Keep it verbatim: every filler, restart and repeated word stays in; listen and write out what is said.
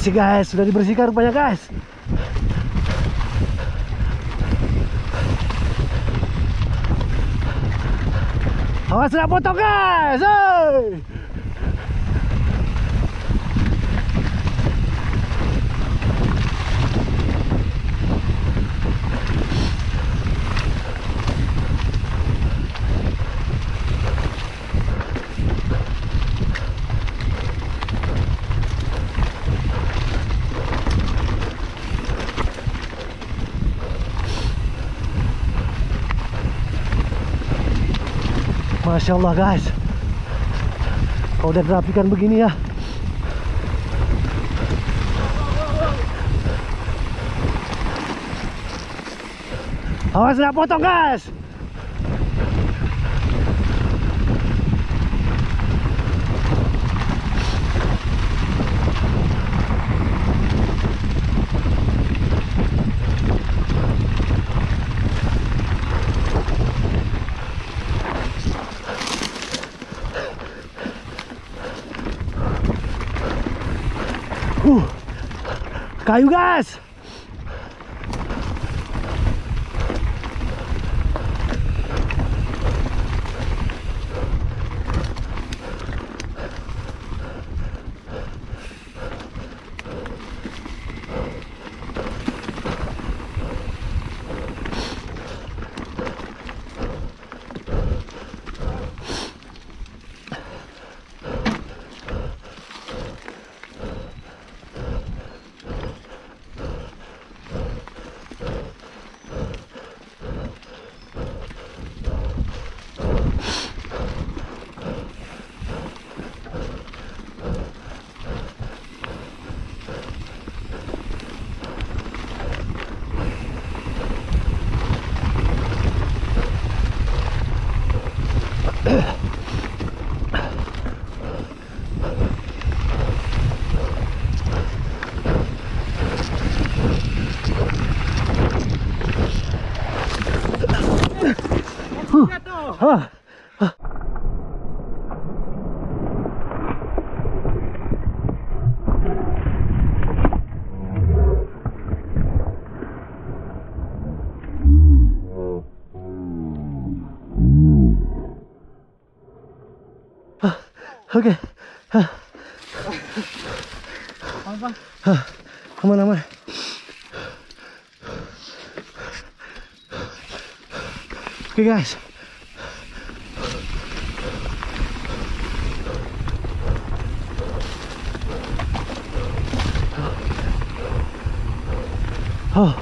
Guys, sudah dibersihkan rupanya, guys. Awas nak potong, guys. Hei! Masya Allah, guys. Kalau udah dirapikan begini ya. Awas nak potong, guys. Uh, kayu, guys. Huh. Ha. Oke. Aman, aman. Oke, guys. Oh.